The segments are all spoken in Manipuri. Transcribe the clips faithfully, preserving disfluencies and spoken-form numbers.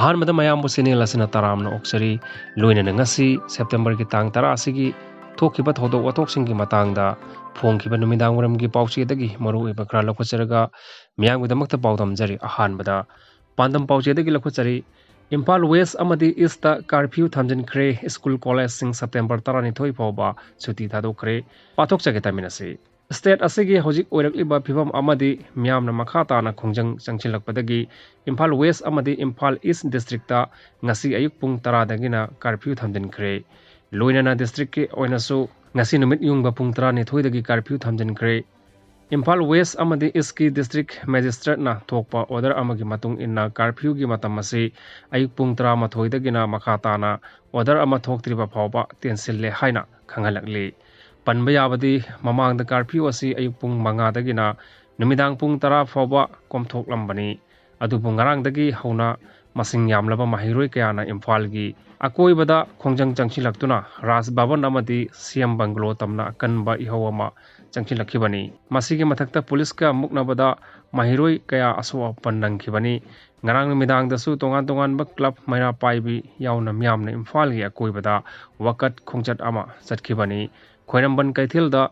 ꯑꯍꯥꯟꯕꯗ ꯃꯌꯥꯝꯕꯨ ꯆꯦꯅꯦꯜ ꯑꯁꯤꯅ ꯇꯔꯥꯝꯅ ꯑꯣꯛꯆꯔꯤ꯫ ꯂꯣꯏꯅꯅ ꯉꯁꯤ ꯁꯦꯞꯇꯦꯝꯕꯔꯒꯤ ꯇꯥꯡ ꯇꯔꯥ ꯑꯁꯤꯒꯤ ꯊꯣꯛꯈꯤꯕ ꯊꯧꯗꯣꯛ ꯋꯥꯊꯣꯛꯁꯤꯡꯒꯤ ꯃꯇꯥꯡꯗ ꯐꯣꯡꯈꯤꯕ ꯅꯨꯃꯤꯗꯥꯡ ꯋꯥꯏꯔꯝꯒꯤ ꯄꯥꯎꯆꯦꯗꯒꯤ ꯃꯔꯨꯑꯣꯏꯕ ꯈꯔ ꯂꯧꯈꯠꯆꯔꯒ ꯃꯤꯌꯥꯝꯒꯤꯗꯃꯛꯇ ꯄꯥꯎꯗꯝꯖꯔꯤ꯫ ꯑꯍꯥꯟꯕꯗ ꯄꯥꯟꯗꯝ ꯄꯥꯎꯆꯦꯗꯒꯤ ꯂꯧꯈꯠꯆꯔꯤ꯫ ꯏꯝꯐꯥꯜ ꯋꯦꯁ ꯑꯃꯗꯤ ꯏꯁꯇ ꯀꯥꯔꯐ꯭ꯌꯨ ꯊꯝꯖꯤꯟꯈ꯭ꯔꯦ꯫ ꯁ꯭ꯀꯨꯜ ꯀꯣꯂꯦꯖꯁꯤꯡ ꯁꯦꯞꯇꯦꯝꯕꯔ ꯇꯔꯥꯅꯤꯊꯣꯏ ꯐꯥꯎꯕ ꯁꯨꯇꯤ ꯊꯥꯗꯣꯛꯈ꯭ꯔꯦ꯫ ꯄꯥꯊꯣꯛꯆꯒꯦ ꯇꯥꯃꯤꯟꯅꯁꯤ꯫ ꯁ꯭ꯇꯦꯠ ꯑꯁꯤꯒꯤ ꯍꯧꯖꯤꯛ ꯑꯣꯏꯔꯛꯂꯤꯕ ꯐꯤꯕꯝ ꯑꯃꯗꯤ ꯃꯤꯌꯥꯝꯅ ꯃꯈꯥ ꯇꯥꯅ ꯈꯣꯡꯖꯪ ꯆꯪꯁꯤꯜꯂꯛꯄꯗꯒꯤ ꯏꯝꯐꯥꯜ ꯋꯦꯁ ꯑꯃꯗꯤ ꯏꯝꯐꯥꯜ ꯏꯁ ꯗꯤꯁꯇ꯭ꯔꯤꯛꯇ ꯉꯁꯤ ꯑꯌꯨꯛ ꯄꯨꯡ ꯇꯔꯥꯗꯒꯤꯅ ꯀꯥꯔꯐ꯭ꯌꯨ ꯊꯝꯖꯤꯟꯈ꯭ꯔꯦ꯫ ꯂꯣꯏꯅꯅ ꯗꯤꯁꯇ꯭ꯔꯤꯛꯀꯤ ꯑꯣꯏꯅꯁꯨ ꯉꯁꯤ ꯅꯨꯃꯤꯠ ꯌꯨꯡꯕ ꯄꯨꯡ ꯇꯔꯥꯅꯤꯊꯣꯏꯗꯒꯤ ꯀꯥꯔꯐ꯭ꯌꯨ ꯊꯝꯖꯤꯟꯈ꯭ꯔꯦ꯫ ꯏꯝꯐꯥꯜ ꯋꯦꯁ ꯑꯃꯗꯤ ꯏꯁꯀꯤ ꯗꯤꯁꯇ꯭ꯔꯤꯛ ꯃꯦꯖꯤꯁꯇ꯭ꯔꯦꯠꯅ ꯊꯣꯛꯄ ꯑꯣꯔꯗꯔ ꯑꯃꯒꯤ ꯃꯇꯨꯡ ꯏꯟꯅ ꯀꯥꯔꯐ꯭ꯌꯨꯒꯤ ꯃꯇꯝ ꯑꯁꯤ ꯑꯌꯨꯛ ꯄꯨꯡ ꯇꯔꯥꯃꯥꯊꯣꯏꯗꯒꯤꯅ ꯃꯈꯥ ꯇꯥꯅ ꯑꯣꯔꯗꯔ ꯑꯃ ꯊꯣꯛꯇ꯭ꯔꯤꯕ ꯐꯥꯎꯕ ꯇꯦꯟꯁꯤꯜꯂꯦ ꯍꯥꯏꯅ ꯈꯪꯍꯜꯂꯛꯂꯤ꯫ ꯄꯟꯕ ꯌꯥꯕꯗꯤ ꯃꯃꯥꯡꯗ ꯀꯥꯔꯐ꯭ꯌꯨ ꯑꯁꯤ ꯑꯌꯨꯛ ꯄꯨꯡ ꯃꯉꯥꯗꯒꯤꯅ ꯅꯨꯃꯤꯗꯥꯡ ꯄꯨꯡ ꯇꯔꯥ ꯐꯥꯎꯕ ꯀꯣꯝꯊꯣꯛꯂꯝꯕꯅꯤ꯫ ꯑꯗꯨꯕꯨ ꯉꯔꯥꯡꯗꯒꯤ ꯍꯧꯅ ꯃꯁꯤꯡ ꯌꯥꯝꯂꯕ ꯃꯍꯩꯔꯣꯏ ꯀꯌꯥꯅ ꯏꯝꯐꯥꯜꯒꯤ ꯑꯀꯣꯏꯕꯗ ꯈꯣꯡꯖꯪ ꯆꯪꯁꯤꯜꯂꯛꯇꯨꯅ ꯔꯥꯖ ꯚꯕꯟ ꯑꯃꯗꯤ ꯁꯤ ꯑꯦꯝ ꯕꯪꯒꯂꯣ ꯇꯝꯅ ꯑꯀꯟꯕ ꯏꯍꯧ ꯑꯃ ꯆꯪꯁꯤꯜꯂꯛꯈꯤꯕꯅꯤ꯫ ꯃꯁꯤꯒꯤ ꯃꯊꯛꯇ ꯄꯨꯂꯤꯁꯀ ꯃꯨꯛꯅꯕꯗ ꯃꯍꯩꯔꯣꯏ ꯀꯌꯥ ꯑꯁꯣꯛ ꯑꯄꯟ ꯅꯪꯈꯤꯕꯅꯤ꯫ ꯉꯔꯥꯡ ꯅꯨꯃꯤꯗꯥꯡꯗꯁꯨ ꯇꯣꯉꯥꯟ ꯇꯣꯉꯥꯟꯕ ꯀ꯭ꯂꯕ, ꯃꯩꯔꯥ ꯄꯥꯏꯕꯤ ꯌꯥꯎꯅ ꯃꯤꯌꯥꯝꯅ ꯏꯝꯐꯥꯜꯒꯤ ꯑꯀꯣꯏꯕꯗ ꯋꯥꯀꯠ ꯈꯣꯡꯆꯠ ꯑꯃ ꯆꯠꯈꯤꯕꯅꯤ꯫ ꯈ꯭ꯋꯥꯏꯔꯝꯕꯟ ꯀꯩꯊꯦꯜꯗ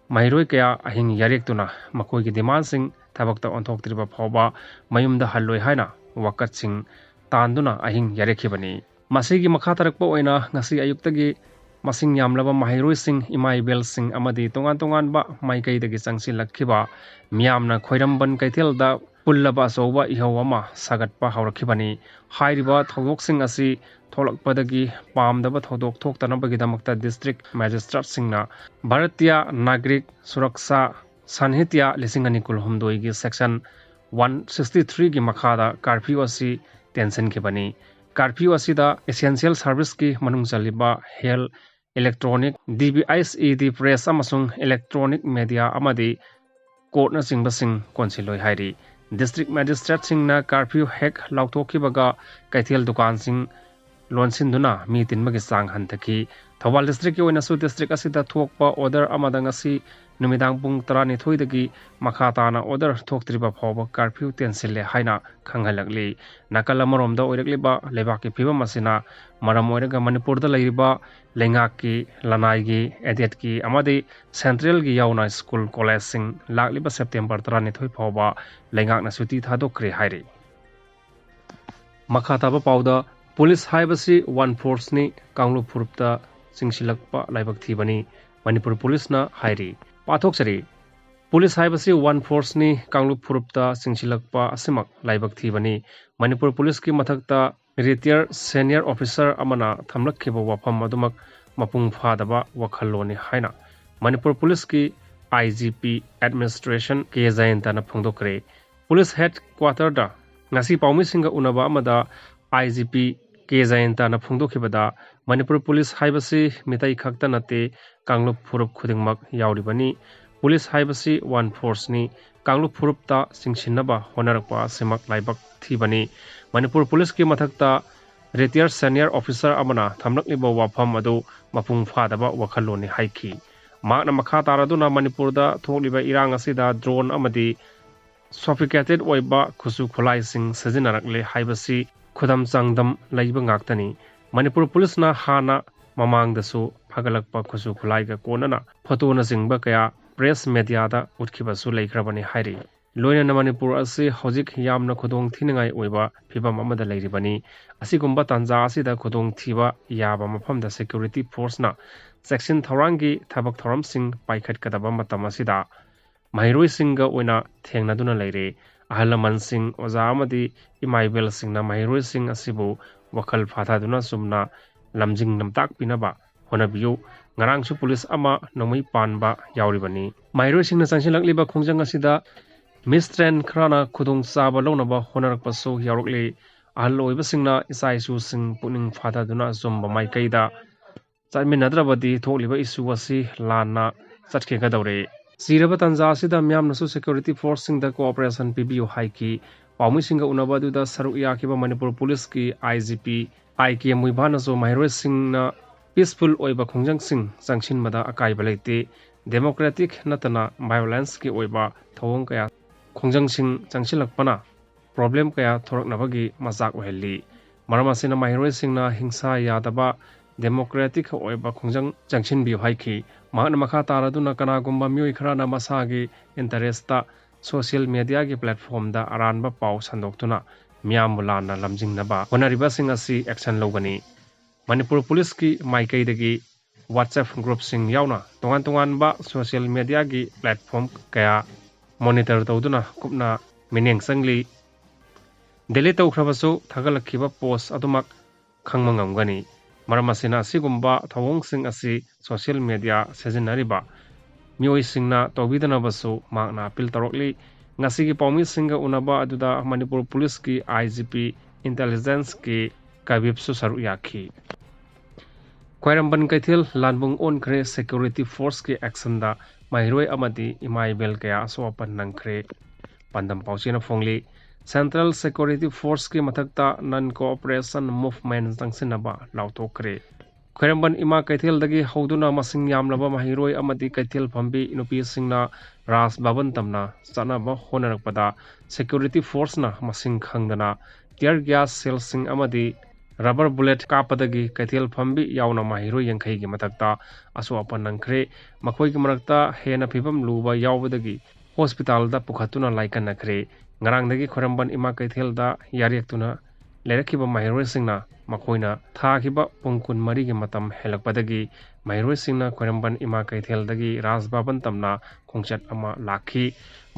ꯃꯍꯩꯔꯣꯏ ꯀꯌꯥ ꯑꯍꯤꯡ ꯌꯥꯔꯦꯛꯇꯨꯅ ꯃꯈꯣꯏꯒꯤ ꯗꯤꯃꯥꯟꯁꯤꯡ ꯊꯕꯛꯇ ꯑꯣꯟꯊꯣꯛꯇ꯭ꯔꯤꯕ ꯐꯥꯎꯕ ꯃꯌꯨꯝꯗ ꯍꯜꯂꯣꯏ ꯍꯥꯏꯅ ꯋꯥꯀꯠꯁꯤꯡ ꯇꯥꯟꯗꯨꯅ ꯑꯍꯤꯡ ꯌꯥꯔꯦꯛꯈꯤꯕꯅꯤ꯫ ꯃꯁꯤꯒꯤ ꯃꯈꯥ ꯇꯥꯔꯛꯄ ꯑꯣꯏꯅ ꯉꯁꯤ ꯑꯌꯨꯛꯇꯒꯤ ꯃꯁꯤꯡ ꯌꯥꯝꯂꯕ ꯃꯍꯩꯔꯣꯏꯁꯤꯡ, ꯏꯃꯥ ꯏꯕꯦꯜꯁꯤꯡ ꯑꯃꯗꯤ ꯇꯣꯉꯥꯟ ꯇꯣꯉꯥꯟꯕ ꯃꯥꯏꯀꯩꯗꯒꯤ ꯆꯪꯁꯤꯜꯂꯛꯈꯤꯕ ꯃꯤꯌꯥꯝꯅ ꯈ꯭ꯋꯥꯏꯔꯝꯕꯟ ꯀꯩꯊꯦꯜꯗ ꯄꯨꯜꯂꯕ ꯑꯆꯧꯕ ꯏꯍꯧ ꯑꯃ ꯁꯥꯒꯠꯄ ꯍꯧꯔꯛꯈꯤꯕꯅꯤ꯫ ꯍꯥꯏꯔꯤꯕ ꯊꯧꯗꯣꯛꯁꯤꯡ ꯑꯁꯤ ꯊꯣꯛꯂꯛꯄꯗꯒꯤ ꯄꯥꯝꯗꯕ ꯊꯧꯗꯣꯛ ꯊꯣꯛꯇꯅꯕꯒꯤꯗꯃꯛꯇ ꯗꯤꯁꯇ꯭ꯔꯤꯛ ꯃꯦꯖꯤꯁꯇ꯭ꯔꯦꯠꯁꯤꯡꯅ ꯚꯥꯔꯇꯤꯌꯥ ꯅꯥꯒ꯭ꯔꯤꯛ ꯁꯨꯔꯛꯁꯥ ꯁꯥꯟꯍꯤꯇ꯭ꯌꯥ ꯂꯤꯁꯤꯡ ꯑꯅꯤ ꯀꯨꯟꯍꯨꯝꯗꯣꯏꯒꯤ ꯁꯦꯛꯁꯟ ꯋꯥꯟ ꯁꯤꯛꯁꯇꯤ ꯊ꯭ꯔꯤꯒꯤ ꯃꯈꯥꯗ ꯀꯥꯔꯐ꯭ꯌꯨ ꯑꯁꯤ ꯇꯦꯟꯁꯤꯟꯈꯤꯕꯅꯤ꯫ ꯀꯥꯔꯐ꯭ꯌꯨ ꯑꯁꯤꯗ ꯑꯦꯁꯦꯟꯁꯤꯌꯦꯜ ꯁꯥꯔꯚꯤꯁꯀꯤ ꯃꯅꯨꯡ ꯆꯜꯂꯤꯕ health, electronic, D B H E D, press ꯑꯃꯁꯨꯡ ꯏꯂꯦꯛꯇ꯭ꯔꯣꯅꯤꯛ ꯃꯦꯗꯤꯌꯥ ꯑꯃꯗꯤ ꯀꯣꯔꯠꯅꯆꯤꯡꯕꯁꯤꯡ ꯀꯣꯟꯁꯤꯜꯂꯣꯏ ꯍꯥꯏꯔꯤ꯫ ꯗꯤꯁꯇ꯭ꯔꯤꯛ ꯃꯦꯖꯤꯁꯇ꯭ꯔꯦꯠꯁꯤꯡꯅ ꯀꯥꯔꯐ꯭ꯌꯨ ꯍꯦꯛ ꯂꯥꯎꯊꯣꯛꯈꯤꯕꯒ ꯀꯩꯊꯦꯜ ꯗꯨꯀꯥꯟꯁꯤꯡ ꯂꯣꯟꯁꯤꯟꯗꯨꯅ ꯃꯤ ꯇꯤꯟꯕꯒꯤ ꯆꯥꯡ ꯍꯟꯊꯈꯤ꯫ ꯊꯧꯕꯥꯜ ꯗꯤꯁꯇ꯭ꯔꯤꯛꯀꯤ ꯑꯣꯏꯅꯁꯨ ꯗꯤꯁꯇ꯭ꯔꯤꯛ ꯑꯁꯤꯗ ꯊꯣꯛꯄ ꯑꯣꯔꯗꯔ ꯑꯃꯗ ꯉꯁꯤ ꯅꯨꯃꯤꯗꯥꯡ ꯄꯨꯡ ꯇꯔꯥꯅꯤꯊꯣꯏꯗꯒꯤ ꯃꯈꯥ ꯇꯥꯅ order ꯊꯣꯛꯇ꯭ꯔꯤꯕ ꯐꯥꯎꯕ curfew ꯇꯦꯟꯁꯤꯜꯂꯦ ꯍꯥꯏꯅ ꯈꯪꯍꯜꯂꯛꯂꯤ꯫ ꯅꯥꯀꯜ ꯑꯃꯔꯣꯝꯗ ꯑꯣꯏꯔꯛꯂꯤꯕ ꯂꯩꯕꯥꯛꯀꯤ ꯐꯤꯕꯝ ꯑꯁꯤꯅ ꯃꯔꯝ ꯑꯣꯏꯔꯒ ꯃꯅꯤꯄꯨꯔꯗ ꯂꯩꯔꯤꯕ ꯂꯩꯉꯥꯛꯀꯤ, ꯂꯅꯥꯏꯒꯤ, aided ꯀꯤ ꯑꯃꯗꯤ central ꯒꯤ ꯌꯥꯎꯅ school college ꯁꯤꯡ ꯂꯥꯛꯂꯤꯕ September ꯇꯔꯥꯅꯤꯊꯣꯏ ꯐꯥꯎꯕ ꯂꯩꯉꯥꯛꯅ ꯁꯨꯇꯤ ꯊꯥꯗꯣꯛꯈ꯭ꯔꯦ ꯍꯥꯏꯔꯤ꯫ ꯃꯈꯥ ꯇꯥꯕ ꯄꯥꯎꯗ, ꯄꯨꯂꯤꯁ ꯍꯥꯏꯕꯁꯤ one force ꯅꯤ, ꯀꯥꯡꯂꯨꯞ ꯐꯨꯔꯨꯞꯇ ꯆꯤꯡꯁꯤꯜꯂꯛꯄ ꯂꯥꯏꯕꯛ ꯊꯤꯕꯅꯤ, ꯃꯅꯤꯄꯨꯔ ꯄꯨꯂꯤꯁꯅ ꯍꯥꯏꯔꯤ꯫ ꯄꯥꯊꯣꯛꯆꯔꯤ꯫ ꯄꯨꯂꯤꯁ ꯍꯥꯏꯕꯁꯤ one force ꯅꯤ, ꯀꯥꯡꯂꯨꯞ ꯐꯨꯔꯨꯞꯇ ꯆꯤꯡꯁꯤꯜꯂꯛꯄ ꯑꯁꯤꯃꯛ ꯂꯥꯏꯕꯛ ꯊꯤꯕꯅꯤ꯫ ꯃꯅꯤꯄꯨꯔ ꯄꯨꯂꯤꯁꯀꯤ ꯃꯊꯛꯇ retired senior officer ꯑꯃꯅ ꯊꯝꯂꯛꯈꯤꯕ ꯋꯥꯐꯝ ꯑꯗꯨꯃꯛ ꯃꯄꯨꯡ ꯐꯥꯗꯕ ꯋꯥꯈꯜꯂꯣꯟꯅꯤ ꯍꯥꯏꯅ ꯃꯅꯤꯄꯨꯔ ꯄꯨꯂꯤꯁꯀꯤ I G P administration K ꯖꯌꯟꯇꯅ ꯐꯣꯡꯗꯣꯛꯈ꯭ꯔꯦ꯫ ꯄꯨꯂꯤꯁ headquarter ꯗ ꯉꯁꯤ ꯄꯥꯎꯃꯤꯁꯤꯡꯒ ꯎꯅꯕ ꯑꯃꯗ I G P ꯀꯦ ꯖꯌꯟꯇꯅ ꯐꯣꯡꯗꯣꯛꯈꯤꯕꯗ, ꯃꯅꯤꯄꯨꯔ ꯄꯨꯂꯤꯁ ꯍꯥꯏꯕꯁꯤ ꯃꯤꯇꯩ ꯈꯛꯇ ꯅꯠꯇꯦ, ꯀꯥꯡꯂꯨꯞ ꯐꯨꯔꯨꯞ ꯈꯨꯗꯤꯡꯃꯛ ꯌꯥꯎꯔꯤꯕꯅꯤ꯫ ꯄꯨꯂꯤꯁ ꯍꯥꯏꯕꯁꯤ one force ꯅꯤ, ꯀꯥꯡꯂꯨꯞ ꯐꯨꯔꯨꯞꯇ ꯆꯤꯡꯁꯤꯟꯅꯕ ꯍꯣꯠꯅꯔꯛꯄ ꯑꯁꯤꯃꯛ ꯂꯥꯏꯕꯛ ꯊꯤꯕꯅꯤ꯫ ꯃꯅꯤꯄꯨꯔ ꯄꯨꯂꯤꯁꯀꯤ ꯃꯊꯛꯇ retired senior officer ꯑꯃꯅ ꯊꯝꯂꯛꯂꯤꯕ ꯋꯥꯐꯝ ꯑꯗꯨ ꯃꯄꯨꯡ ꯐꯥꯗꯕ ꯋꯥꯈꯜꯂꯣꯟꯅꯤ ꯍꯥꯏꯈꯤ꯫ ꯃꯍꯥꯛꯅ ꯃꯈꯥ ꯇꯥꯔꯗꯨꯅ ꯃꯅꯤꯄꯨꯔꯗ ꯊꯣꯛꯂꯤꯕ ꯏꯔꯥꯡ ꯑꯁꯤꯗ drone ꯑꯃꯗꯤ sophisticated ꯑꯣꯏꯕ ꯈꯨꯠꯁꯨ ꯈꯨꯠꯂꯥꯏꯁꯤꯡ ꯁꯤꯖꯤꯟꯅꯔꯛꯂꯦ ꯍꯥꯏꯕꯁꯤ ꯈꯨꯗꯝ ꯆꯥꯡꯗꯝ ꯂꯩꯕ ꯉꯥꯛꯇꯅꯤ꯫ ꯃꯅꯤꯄꯨꯔ ꯄꯨꯂꯤꯁꯅ ꯍꯥꯟꯅ ꯃꯃꯥꯡꯗꯁꯨ ꯐꯒꯠꯂꯛꯄ ꯈꯨꯠꯁꯨ ꯈꯨꯠꯂꯥꯏꯒ ꯀꯣꯟꯅꯅ ꯐꯣꯇꯣꯅꯆꯤꯡꯕ ꯀꯌꯥ press media ꯗ ꯎꯠꯈꯤꯕꯁꯨ ꯂꯩꯈ꯭ꯔꯕꯅꯤ ꯍꯥꯏꯔꯤ꯫ ꯂꯣꯏꯅꯅ ꯃꯅꯤꯄꯨꯔ ꯑꯁꯤ ꯍꯧꯖꯤꯛ ꯌꯥꯝꯅ ꯈꯨꯗꯣꯡ ꯊꯤꯅꯤꯡꯉꯥꯏ ꯑꯣꯏꯕ ꯐꯤꯕꯝ ꯑꯃꯗ ꯂꯩꯔꯤꯕꯅꯤ꯫ ꯑꯁꯤꯒꯨꯝꯕ ꯇꯥꯟꯖꯥ ꯑꯁꯤꯗ ꯈꯨꯗꯣꯡꯊꯤꯕ ꯌꯥꯕ ꯃꯐꯝꯗ security force ꯅ ꯆꯦꯛꯁꯤꯟ ꯊꯧꯔꯥꯡꯒꯤ ꯊꯕꯛ ꯊꯧꯔꯝꯁꯤꯡ ꯄꯥꯏꯈꯠꯀꯗꯕ ꯃꯇꯝ ꯑꯁꯤꯗ ꯃꯍꯩꯔꯣꯏꯁꯤꯡꯒ ꯑꯣꯏꯅ ꯊꯦꯡꯅꯗꯨꯅ ꯂꯩꯔꯦ꯫ ꯑꯍꯜ ꯂꯃꯟꯁꯤꯡ, ꯑꯣꯖꯥ ꯑꯃꯗꯤ ꯏꯃꯥ ꯏꯕꯦꯜꯁꯤꯡꯅ ꯃꯍꯩꯔꯣꯏꯁꯤꯡ ꯑꯁꯤꯕꯨ ꯋꯥꯈꯜ ꯐꯥꯊꯗꯨꯅ ꯆꯨꯝꯅ ꯂꯝꯖꯤꯡ ꯂꯝꯇꯥꯛꯄꯤꯅꯕ ꯍꯣꯠꯅꯕꯤꯌꯨ꯫ ꯉꯔꯥꯡꯁꯨ ꯄꯨꯂꯤꯁ ꯑꯃ ꯅꯣꯡꯃꯩ ꯄꯥꯟꯕ ꯌꯥꯎꯔꯤꯕꯅꯤ꯫ ꯃꯍꯩꯔꯣꯏꯁꯤꯡꯅ ꯆꯪꯁꯤꯜꯂꯛꯂꯤꯕ ꯈꯣꯡꯖꯪ ꯑꯁꯤꯗ ꯃꯤꯁꯇ꯭ꯔꯦꯟ ꯈꯔꯅ ꯈꯨꯗꯣꯡꯆꯥꯕ ꯂꯧꯅꯕ ꯍꯣꯠꯅꯔꯛꯄꯁꯨ ꯌꯥꯎꯔꯛꯂꯤ꯫ ꯑꯍꯜ ꯑꯣꯏꯕꯁꯤꯡꯅ ꯏꯆꯥ ꯏꯁꯨꯁꯤꯡ ꯄꯨꯛꯅꯤꯡ ꯐꯥꯊꯗꯨꯅ ꯑꯆꯨꯝꯕ ꯃꯥꯏꯀꯩꯗ ꯆꯠꯃꯤꯟꯅꯗ꯭ꯔꯕꯗꯤ ꯊꯣꯛꯂꯤꯕ issue ꯑꯁꯤ ꯂꯥꯟꯅ ꯆꯠꯈꯤꯒꯗꯧꯔꯦ꯫ ꯆꯤꯔꯕ ꯇꯥꯟꯖꯥ ꯑꯁꯤꯗ ꯃꯤꯌꯥꯝꯅꯁꯨ security force ꯁꯤꯡꯗ cooperation ꯄꯤꯕꯤꯌꯨ ꯍꯥꯏꯈꯤ꯫ ꯄꯥꯎꯃꯤꯁꯤꯡꯒ ꯎꯅꯕ ꯑꯗꯨꯗ ꯁꯔꯨꯛ ꯌꯥꯈꯤꯕ ꯃꯅꯤꯄꯨꯔ ꯄꯨꯂꯤꯁꯀꯤ I G P I K ꯃꯨꯏꯚꯥꯟꯅꯁꯨ ꯃꯍꯩꯔꯣꯏꯁꯤꯡꯅ peaceful ꯑꯣꯏꯕ ꯈꯣꯡꯖꯪꯁꯤꯡ ꯆꯪꯁꯤꯟꯕꯗ ꯑꯀꯥꯏꯕ ꯂꯩꯇꯦ꯫ democratic ꯅꯠꯇꯅ violence ꯀꯤ ꯑꯣꯏꯕ ꯊꯧꯑꯣꯡ ꯀꯌꯥ, ꯈꯣꯡꯖꯪꯁꯤꯡ ꯆꯪꯁꯤꯜꯂꯛꯄꯅ problem ꯀꯌꯥ ꯊꯣꯔꯛꯅꯕꯒꯤ ꯃꯆꯥꯛ ꯑꯣꯏꯍꯜꯂꯤ꯫ ꯃꯔꯝ ꯑꯁꯤꯅ ꯃꯍꯩꯔꯣꯏꯁꯤꯡꯅ ꯍꯤꯡꯁꯥ ꯌꯥꯗꯕ democratic ꯑꯣꯏꯕ ꯈꯣꯡꯖꯪ ꯆꯪꯁꯤꯟꯕꯤꯌꯨ ꯍꯥꯏꯈꯤ꯫ ꯃꯍꯥꯛꯅ ꯃꯈꯥ ꯇꯥꯔꯗꯨꯅ ꯀꯅꯥꯒꯨꯝꯕ ꯃꯤꯑꯣꯏ ꯈꯔꯅ ꯃꯁꯥꯒꯤ interest ꯇ social media ꯒꯤ platform ꯗ ꯑꯔꯥꯟꯕ ꯄꯥꯎ ꯁꯟꯗꯣꯛꯇꯨꯅ ꯃꯤꯌꯥꯝꯕꯨ ꯂꯥꯟꯅ ꯂꯝꯖꯤꯡꯅꯕ ꯍꯣꯠꯅꯔꯤꯕꯁꯤꯡ ꯑꯁꯤ action ꯂꯧꯒꯅꯤ꯫ ꯃꯅꯤꯄꯨꯔ ꯄꯨꯂꯤꯁꯀꯤ ꯃꯥꯏꯀꯩꯗꯒꯤ WhatsApp group ꯁꯤꯡ ꯌꯥꯎꯅ ꯇꯣꯉꯥꯟ ꯇꯣꯉꯥꯟꯕ social media ꯒꯤ platform ꯀꯌꯥ monitor ꯇꯧꯗꯨꯅ ꯀꯨꯞꯅ ꯃꯤꯠꯌꯦꯡ ꯆꯪꯂꯤ꯫ Delete ꯇꯧꯈ꯭ꯔꯕꯁꯨ ꯊꯥꯒꯠꯂꯛꯈꯤꯕ post ꯑꯗꯨꯃꯛ ꯈꯪꯕ ꯉꯝꯒꯅꯤ꯫ ꯃꯔꯝ ꯑꯁꯤꯅ ꯑꯁꯤꯒꯨꯝꯕ ꯊꯧꯑꯣꯡꯁꯤꯡ ꯑꯁꯤ social media ꯁꯤꯖꯤꯟꯅꯔꯤꯕ ꯃꯤꯑꯣꯏꯁꯤꯡꯅ ꯇꯧꯕꯤꯗꯅꯕꯁꯨ ꯃꯍꯥꯛꯅ appeal ꯇꯧꯔꯛꯂꯤ꯫ ꯉꯁꯤꯒꯤ ꯄꯥꯎꯃꯤꯁꯤꯡꯒ ꯎꯅꯕ ꯑꯗꯨꯗ ꯃꯅꯤꯄꯨꯔ ꯄꯨꯂꯤꯁꯀꯤ I G P intelligence ꯀꯤ ꯀꯕꯤꯞꯁꯨ ꯁꯔꯨꯛ ꯌꯥꯈꯤ꯫ ꯈ꯭ꯋꯥꯏꯔꯝꯕꯟ ꯀꯩꯊꯦꯜ ꯂꯥꯟꯕꯨꯡ ꯑꯣꯟꯈ꯭ꯔꯦ, security force ꯀꯤ action ꯗ ꯃꯍꯩꯔꯣꯏ ꯑꯃꯗꯤ ꯏꯃꯥ ꯏꯕꯦꯜ ꯀꯌꯥ ꯑꯁꯣꯛ ꯑꯄꯟ ꯅꯪꯈ꯭ꯔꯦ꯫ ꯄꯥꯟꯗꯝ ꯄꯥꯎꯆꯦꯅ ꯐꯣꯡꯂꯤ꯫ Central Security Force ꯀꯤ ꯃꯊꯛꯇ non cooperation movement ꯆꯪꯁꯤꯟꯅꯕ ꯂꯥꯎꯊꯣꯛꯈ꯭ꯔꯦ꯫ ꯈ꯭ꯋꯥꯏꯔꯝꯕꯟ ꯏꯃꯥ ꯀꯩꯊꯦꯜꯗꯒꯤ ꯍꯧꯗꯨꯅ ꯃꯁꯤꯡ ꯌꯥꯝꯂꯕ ꯃꯍꯩꯔꯣꯏ ꯑꯃꯗꯤ ꯀꯩꯊꯦꯜ ꯐꯝꯕꯤ ꯅꯨꯄꯤꯁꯤꯡꯅ ꯔꯥꯖ ꯚꯕꯟ ꯇꯝꯅ ꯆꯠꯅꯕ ꯍꯣꯠꯅꯔꯛꯄꯗ security force ꯅ ꯃꯁꯤꯡ ꯈꯪꯗꯅ tear gas shell ꯁꯤꯡ ꯑꯃꯗꯤ rubber bullet ꯀꯥꯞꯄꯗꯒꯤ ꯀꯩꯊꯦꯜ ꯐꯝꯕꯤ ꯌꯥꯎꯅ ꯃꯍꯩꯔꯣꯏ ꯌꯥꯡꯈꯩꯒꯤ ꯃꯊꯛꯇ ꯑꯁꯣꯛ ꯑꯄꯟ ꯅꯪꯈ꯭ꯔꯦ꯫ ꯃꯈꯣꯏꯒꯤ ꯃꯔꯛꯇ ꯍꯦꯟꯅ ꯐꯤꯕꯝ ꯂꯨꯕ ꯌꯥꯎꯕꯗꯒꯤ hospital ꯗ ꯄꯨꯈꯠꯇꯨꯅ ꯂꯥꯏꯀꯠꯅꯈ꯭ꯔꯦ꯫ ꯉꯔꯥꯡꯗꯒꯤ ꯈ꯭ꯋꯥꯏꯔꯝꯕꯟ ꯏꯃꯥ ꯀꯩꯊꯦꯜꯗ ꯌꯥꯔꯦꯛꯇꯨꯅ ꯂꯩꯔꯛꯈꯤꯕ ꯃꯍꯩꯔꯣꯏꯁꯤꯡꯅ ꯃꯈꯣꯏꯅ ꯊꯥꯈꯤꯕ ꯄꯨꯡ ꯀꯨꯟꯃꯔꯤꯒꯤ ꯃꯇꯝ ꯍꯦꯜꯂꯛꯄꯗꯒꯤ ꯃꯍꯩꯔꯣꯏꯁꯤꯡꯅ ꯈ꯭ꯋꯥꯏꯔꯝꯕꯟ ꯏꯃꯥ ꯀꯩꯊꯦꯜꯗꯒꯤ ꯔꯥꯖ ꯚꯕꯟ ꯇꯝꯅ ꯈꯣꯡꯆꯠ ꯑꯃ ꯂꯥꯛꯈꯤ꯫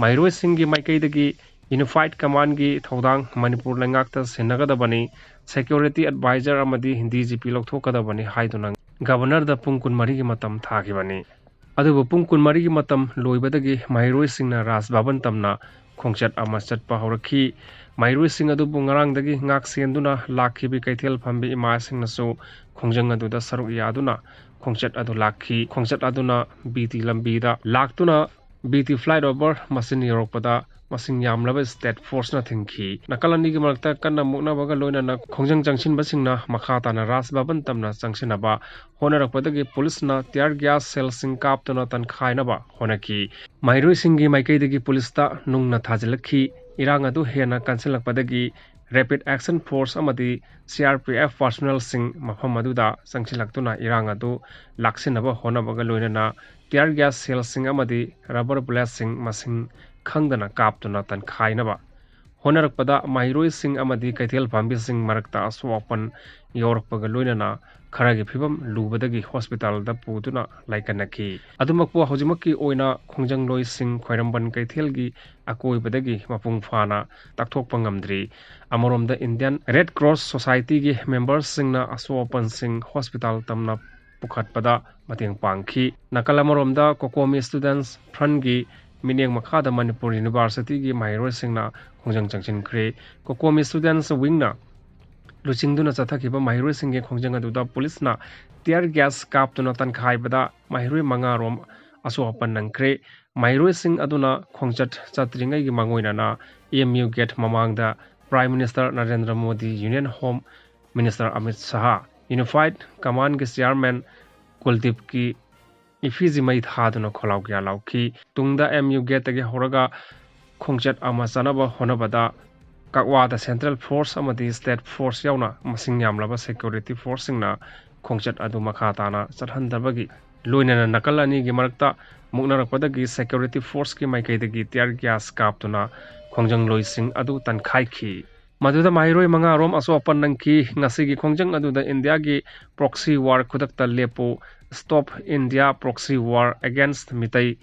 ꯃꯍꯩꯔꯣꯏꯁꯤꯡꯒꯤ ꯃꯥꯏꯀꯩꯗꯒꯤ Unified Command ꯀꯤ ꯊꯧꯗꯥꯡ ꯃꯅꯤꯄꯨꯔ ꯂꯩꯉꯥꯛꯇ ꯁꯤꯟꯅꯒꯗꯕꯅꯤ, security advisor ꯑꯃꯗꯤ D G P ꯂꯧꯊꯣꯛꯀꯗꯕꯅꯤ ꯍꯥꯏꯗꯨꯅ Governor ꯗ ꯄꯨꯡ ꯀꯨꯟꯃꯔꯤꯒꯤ ꯃꯇꯝ ꯊꯥꯈꯤꯕꯅꯤ꯫ ꯑꯗꯨꯕꯨ ꯄꯨꯡ ꯀꯨꯟꯃꯔꯤꯒꯤ ꯃꯇꯝ ꯂꯣꯏꯕꯗꯒꯤ ꯃꯍꯩꯔꯣꯏꯁꯤꯡꯅ ꯔꯥꯖ ꯚꯕꯟ ꯇꯝꯅ ꯈꯣꯡꯆꯠ ꯑꯃ ꯆꯠꯄ ꯍꯧꯔꯛꯈꯤ꯫ ꯃꯍꯩꯔꯣꯏꯁꯤꯡ ꯑꯗꯨꯕꯨ ꯉꯔꯥꯡꯗꯒꯤ ꯉꯥꯛ ꯁꯦꯟꯗꯨꯅ ꯂꯥꯛꯈꯤꯕ ꯀꯩꯊꯦꯜ ꯐꯝꯕꯤ ꯏꯃꯥꯁꯤꯡꯅꯁꯨ ꯈꯣꯡꯖꯪ ꯑꯗꯨꯗ ꯁꯔꯨꯛ ꯌꯥꯗꯨꯅ ꯈꯣꯡꯆꯠ ꯑꯗꯨ ꯂꯥꯛꯈꯤ꯫ ꯈꯣꯡꯆꯠ ꯑꯗꯨꯅ B T ꯂꯝꯕꯤꯗ ꯂꯥꯛꯇꯨꯅ B T flyover ꯃꯆꯤꯟ ꯌꯧꯔꯛꯄꯗ ꯃꯁꯤꯡ ꯌꯥꯝꯂꯕ state forceꯅ ꯊꯤꯡꯈꯤ꯫ ꯅꯥꯀꯜ ꯑꯅꯤꯒꯤ ꯃꯔꯛꯇ ꯀꯟꯅ ꯃꯨꯛꯅꯕꯒ ꯂꯣꯏꯅꯅ ꯈꯣꯡꯖꯪ ꯆꯪꯁꯤꯟꯕꯁꯤꯡꯅ ꯃꯈꯥ ꯇꯥꯅ ꯔꯥꯖ ꯚꯕꯟ ꯇꯝꯅ ꯆꯪꯁꯤꯟꯅꯕ ꯍꯣꯠꯅꯔꯛꯄꯗꯒꯤ ꯄꯨꯂꯤꯁꯅ tear gas shellꯁꯤꯡ ꯀꯥꯞꯇꯨꯅ ꯇꯟꯈꯥꯏꯅꯕ ꯍꯣꯠꯅꯈꯤ꯫ ꯃꯍꯩꯔꯣꯏꯁꯤꯡꯒꯤ ꯃꯥꯏꯀꯩꯗꯒꯤ ꯄꯨꯂꯤꯁꯇ ꯅꯨꯡꯅ ꯊꯥꯖꯤꯜꯂꯛꯈꯤ꯫ ꯏꯔꯥꯡ ꯑꯗꯨ ꯍꯦꯟꯅ ꯀꯟꯁꯤꯜꯂꯛꯄꯗꯒꯤ Rapid Action Force ꯑꯃꯗꯤ C R P F personnelꯁꯤꯡ ꯃꯐꯝ ꯑꯗꯨꯗ ꯆꯪꯁꯤꯜꯂꯛꯇꯨꯅ ꯏꯔꯥꯡ ꯑꯗꯨ ꯂꯥꯛꯁꯤꯟꯅꯕ ꯍꯣꯠꯅꯕꯒ ꯂꯣꯏꯅꯅ tear gas shellꯁꯤꯡ ꯑꯃꯗꯤ rubber bulletꯁꯤꯡ ꯃꯁꯤꯡ ꯈꯪꯗꯅ ꯀꯥꯞꯇꯨꯅ ꯇꯟꯈꯥꯏꯅꯕ ꯍꯣꯠꯅꯔꯛꯄꯗ ꯃꯍꯩꯔꯣꯏꯁꯤꯡ ꯑꯃꯗꯤ ꯀꯩꯊꯦꯜ ꯐꯝꯕꯤꯁꯤꯡ ꯃꯔꯛꯇ ꯑꯁꯣꯛ ꯑꯄꯟ ꯌꯥꯎꯔꯛꯄꯒ ꯂꯣꯏꯅꯅ ꯈꯔꯒꯤ ꯐꯤꯕꯝ ꯂꯨꯕꯗꯒꯤ hospitalꯗ ꯄꯨꯗꯨꯅ ꯂꯥꯏꯀꯠꯅꯈꯤ꯫ ꯑꯗꯨꯃꯛꯄꯨ ꯍꯧꯖꯤꯛꯃꯛꯀꯤ ꯑꯣꯏꯅ ꯈꯣꯡꯖꯪꯂꯣꯏꯁꯤꯡ ꯈ꯭ꯋꯥꯏꯔꯝꯕꯟ ꯀꯩꯊꯦꯜꯒꯤ ꯑꯀꯣꯏꯕꯗꯒꯤ ꯃꯄꯨꯡ ꯐꯥꯅ ꯇꯥꯛꯊꯣꯛꯄ ꯉꯝꯗ꯭ꯔꯤ꯫ ꯑꯃꯔꯣꯝꯗ Indian Red Cross Societyꯒꯤ memberꯁꯤꯡꯅ ꯑꯁꯣꯛ ꯑꯄꯟꯁꯤꯡ hospital ꯇꯝꯅ ꯄꯨꯈꯠꯄꯗ ꯃꯇꯦꯡ ꯄꯥꯡꯈꯤ꯫ ꯅꯥꯀꯜ ꯑꯃꯔꯣꯝꯗ COCOMI Students Frontꯀꯤ ꯃꯤꯠꯌꯦꯡ ꯃꯈꯥꯗ ꯃꯅꯤꯄꯨꯔ Universityꯒꯤ ꯃꯍꯩꯔꯣꯏꯁꯤꯡꯅ ꯈꯣꯡꯖꯪ ꯆꯪꯁꯤꯟꯈ꯭ꯔꯦ꯫ COCOMI Students Wingꯅ ꯂꯨꯆꯤꯡꯗꯨꯅ ꯆꯠꯊꯈꯤꯕ ꯃꯍꯩꯔꯣꯏꯁꯤꯡꯒꯤ ꯈꯣꯡꯖꯪ ꯑꯗꯨꯗ ꯄꯨꯂꯤꯁꯅ tear gas ꯀꯥꯞꯇꯨꯅ ꯇꯟꯈꯥꯏꯕꯗ ꯃꯍꯩꯔꯣꯏ ꯃꯉꯥꯔꯣꯝ ꯑꯁꯣꯛ ꯑꯄꯟ ꯅꯪꯈ꯭ꯔꯦ꯫ ꯃꯍꯩꯔꯣꯏꯁꯤꯡ ꯑꯗꯨꯅ ꯈꯣꯡꯆꯠ ꯆꯠꯇ꯭ꯔꯤꯉꯩꯒꯤ ꯃꯥꯡꯑꯣꯏꯅꯅ M U gate ꯃꯃꯥꯡꯗ Prime Minister Narendra Modi, Union Home Minister Amit ꯁꯍꯥ, Unified Commandꯀꯤ Chairman ꯀꯨꯜꯗꯤꯞꯀꯤ effigy ꯃꯩ ꯊꯥꯗꯨꯅ ꯈꯣꯜꯂꯥꯎ ꯀꯌꯥ ꯂꯥꯎꯈꯤ꯫ ꯇꯨꯡꯗ M U gateꯇꯒꯤ ꯍꯧꯔꯒ ꯈꯣꯡꯆꯠ ꯑꯃ ꯆꯠꯅꯕ ꯍꯣꯠꯅꯕꯗ ꯀꯛꯋꯥꯗ Central Force ꯑꯃꯗꯤ State Force ꯌꯥꯎꯅ ꯃꯁꯤꯡ ꯌꯥꯝꯂꯕ security forceꯁꯤꯡꯅ ꯈꯣꯡꯆꯠ ꯑꯗꯨ ꯃꯈꯥ ꯇꯥꯅ ꯆꯠꯍꯟꯗꯕꯒꯤ ꯂꯣꯏꯅꯅ ꯅꯥꯀꯜ ꯑꯅꯤꯒꯤ ꯃꯔꯛꯇ ꯃꯨꯛꯅꯔꯛꯄꯗꯒꯤ security forceꯀꯤ ꯃꯥꯏꯀꯩꯗꯒꯤ tear gas ꯀꯥꯞꯇꯨꯅ ꯈꯣꯡꯖꯪꯂꯣꯏꯁꯤꯡ ꯑꯗꯨ ꯇꯟꯈꯥꯏꯈꯤ꯫ ꯃꯗꯨꯗ ꯃꯍꯩꯔꯣꯏ ꯃꯉꯥꯔꯣꯝ ꯑꯁꯣꯛ ꯑꯄꯟ ꯅꯪꯈꯤ꯫ ꯉꯁꯤꯒꯤ ꯈꯣꯡꯖꯪ ꯑꯗꯨꯗ ꯏꯟꯗꯤꯌꯥꯒꯤ proxy war ꯈꯨꯗꯛꯇ ꯂꯦꯞꯄꯨ, Stop India Proxy War Against Meitei,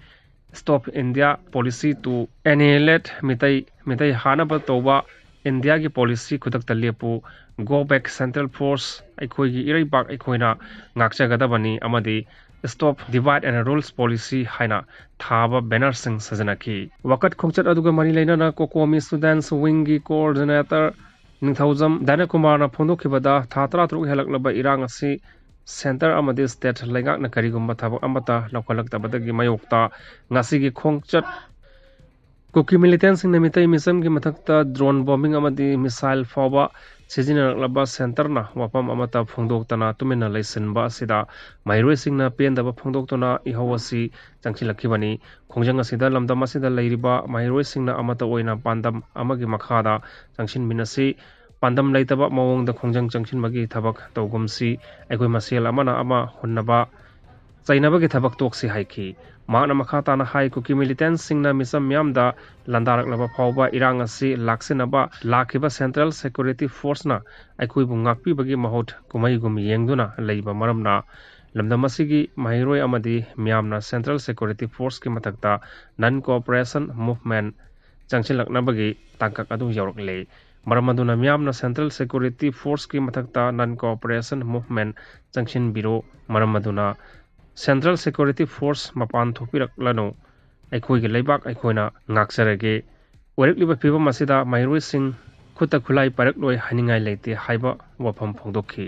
Stop India Policy to Annihilate Meitei, Meitei ꯍꯥꯠꯅꯕ ꯇꯧꯕ ꯏꯟꯗꯤꯌꯥꯒꯤ policy ꯈꯨꯗꯛꯇ ꯂꯦꯞꯄꯨ, Go Back Central Force, ꯑꯩꯈꯣꯏꯒꯤ ꯏꯔꯩꯕꯥꯛ ꯑꯩꯈꯣꯏꯅ ꯉꯥꯛꯆꯒꯗꯕꯅꯤ ꯑꯃꯗꯤ Stop Divide and Rules Policy ꯍꯥꯏꯅ ꯊꯥꯕ bannerꯁꯤꯡ ꯁꯤꯖꯤꯟꯅꯈꯤ꯫ ꯋꯥꯀꯠ ꯈꯣꯡꯆꯠ ꯑꯗꯨꯒ ꯃꯔꯤ ꯂꯩꯅꯅ COCOMI Students Wingꯒꯤ coordinator ꯅꯤꯡꯊꯧꯖꯝ ꯗꯥꯏꯅꯥꯀꯨꯃꯥꯔꯅ ꯐꯣꯡꯗꯣꯛꯈꯤꯕꯗ, ꯊꯥ ꯇꯔꯥꯇꯔꯨꯛ ꯍꯦꯜꯂꯛꯂꯕ ꯏꯔꯥꯡ ꯑꯁꯤ centre ꯑꯃꯗꯤ state ꯂꯩꯉꯥꯛꯅ ꯀꯔꯤꯒꯨꯝꯕ ꯊꯕꯛ ꯑꯃꯠꯇ ꯂꯧꯈꯠꯂꯛꯇꯕꯗꯒꯤ ꯃꯥꯌꯣꯛꯇ ꯉꯁꯤꯒꯤ ꯈꯣꯡꯆꯠ ꯀꯨꯀꯤ ꯃꯤꯂꯤꯇꯦꯟꯁꯤꯡꯅ ꯃꯤꯇꯩ ꯃꯤꯆꯝꯒꯤ ꯃꯊꯛꯇ ꯗ꯭ꯔꯣꯟ ꯕꯣꯝꯕꯤꯡ ꯑꯃꯗꯤ ꯃꯤꯁꯥꯏꯜ ꯐꯥꯎꯕ ꯁꯤꯖꯤꯟꯅꯔꯛꯂꯕ ꯁꯦꯟꯇꯔꯅ ꯋꯥꯐꯝ ꯑꯃꯠꯇ ꯐꯣꯡꯗꯣꯛꯇꯅ ꯇꯨꯃꯤꯟꯅ ꯂꯩꯁꯤꯟꯕ ꯑꯁꯤꯗ ꯃꯍꯩꯔꯣꯏꯁꯤꯡꯅ ꯄꯦꯟꯗꯕ ꯐꯣꯡꯗꯣꯛꯇꯨꯅ ꯏꯍꯧ ꯑꯁꯤ ꯆꯪꯁꯤꯜꯂꯛꯈꯤꯕꯅꯤ꯫ ꯈꯣꯡꯖꯪ ꯑꯁꯤꯗ ꯂꯝꯗꯝ ꯑꯁꯤꯗ ꯂꯩꯔꯤꯕ ꯃꯍꯩꯔꯣꯏꯁꯤꯡꯅ ꯑꯃꯠꯇ ꯑꯣꯏꯅ ꯄꯥꯟꯗꯝ ꯑꯃꯒꯤ ꯃꯈꯥꯗ ꯆꯪꯁꯤꯟꯃꯤꯟꯅꯁꯤ, ꯄꯥꯟꯗꯝ ꯂꯩꯇꯕ ꯃꯑꯣꯡꯗ ꯈꯣꯡꯖꯪ ꯆꯪꯁꯤꯟꯕꯒꯤ ꯊꯕꯛ ꯇꯧꯒꯨꯝꯁꯤ, ꯑꯩꯈꯣꯏ ꯃꯁꯦꯜ ꯑꯃꯅ ꯑꯃ ꯍꯨꯟꯅꯕ ꯆꯩꯅꯕꯒꯤ ꯊꯕꯛ ꯇꯣꯛꯁꯤ ꯍꯥꯏꯈꯤ꯫ ꯃꯍꯥꯛꯅ ꯃꯈꯥ ꯇꯥꯅ ꯍꯥꯏ, ꯀꯨꯀꯤ ꯃꯤꯂꯤꯇꯦꯟꯁꯤꯡꯅ ꯃꯤꯆꯝ ꯃꯤꯌꯥꯝꯗ ꯂꯥꯟꯗꯥꯔꯛꯂꯕ ꯐꯥꯎꯕ ꯏꯔꯥꯡ ꯑꯁꯤ ꯂꯥꯛꯁꯤꯟꯅꯕ ꯂꯥꯛꯈꯤꯕ ꯁꯦꯟꯇ꯭ꯔꯦꯜ ꯁꯦꯀ꯭ꯌꯨꯔꯤꯇꯤ ꯐꯣꯔꯁꯅ ꯑꯩꯈꯣꯏꯕꯨ ꯉꯥꯛꯄꯤꯕꯒꯤ ꯃꯍꯨꯠ ꯀꯨꯝꯍꯩꯒꯨꯝ ꯌꯦꯡꯗꯨꯅ ꯂꯩꯕ ꯃꯔꯝꯅ ꯂꯝꯗꯝ ꯑꯁꯤꯒꯤ ꯃꯍꯩꯔꯣꯏ ꯑꯃꯗꯤ ꯃꯤꯌꯥꯝꯅ ꯁꯦꯟꯇ꯭ꯔꯦꯜ ꯁꯦꯀ꯭ꯌꯨꯔꯤꯇꯤ ꯐꯣꯔꯁꯀꯤ ꯃꯊꯛꯇ ꯅꯟ ꯀꯣꯑꯣꯄꯔꯦꯁꯟ ꯃꯨꯚꯃꯦꯟ ꯆꯪꯁꯤꯜꯂꯛꯅꯕꯒꯤ ꯇꯥꯡꯀꯛ ꯑꯗꯨ ꯌꯧꯔꯛꯂꯦ꯫ ꯃꯔꯝ ꯑꯗꯨꯅ ꯃꯤꯌꯥꯝꯅ ꯁꯦꯟꯇ꯭ꯔꯦꯜ ꯁꯦꯀ꯭ꯌꯨꯔꯤꯇꯤ ꯐꯣꯔꯁꯀꯤ ꯃꯊꯛꯇ ꯅꯟ ꯀꯣꯑꯣꯄꯔꯦꯁꯟ ꯃꯨꯚꯃꯦꯟ ꯆꯪꯁꯤꯟꯕꯤꯔꯣ꯫ ꯃꯔꯝ ꯑꯗꯨꯅ ꯁꯦꯟꯇ꯭ꯔꯦꯜ ꯁꯦꯀ꯭ꯌꯨꯔꯤꯇꯤ ꯐꯣꯔꯁ ꯃꯄꯥꯟ ꯊꯣꯛꯄꯤꯔꯛꯂꯅꯨ꯫ ꯑꯩꯈꯣꯏꯒꯤ ꯂꯩꯕꯥꯛ ꯑꯩꯈꯣꯏꯅ ꯉꯥꯛꯆꯔꯒꯦ꯫ ꯑꯣꯏꯔꯛꯂꯤꯕ ꯐꯤꯕꯝ ꯑꯁꯤꯗ ꯃꯍꯩꯔꯣꯏꯁꯤꯡ ꯈꯨꯠꯇ ꯈꯨꯠꯂꯥꯏ ꯄꯥꯏꯔꯛꯂꯣꯏ ꯍꯥꯏꯅꯤꯡꯉꯥꯏ ꯂꯩꯇꯦ ꯍꯥꯏꯕ ꯋꯥꯐꯝ ꯐꯣꯡꯗꯣꯛꯈꯤ꯫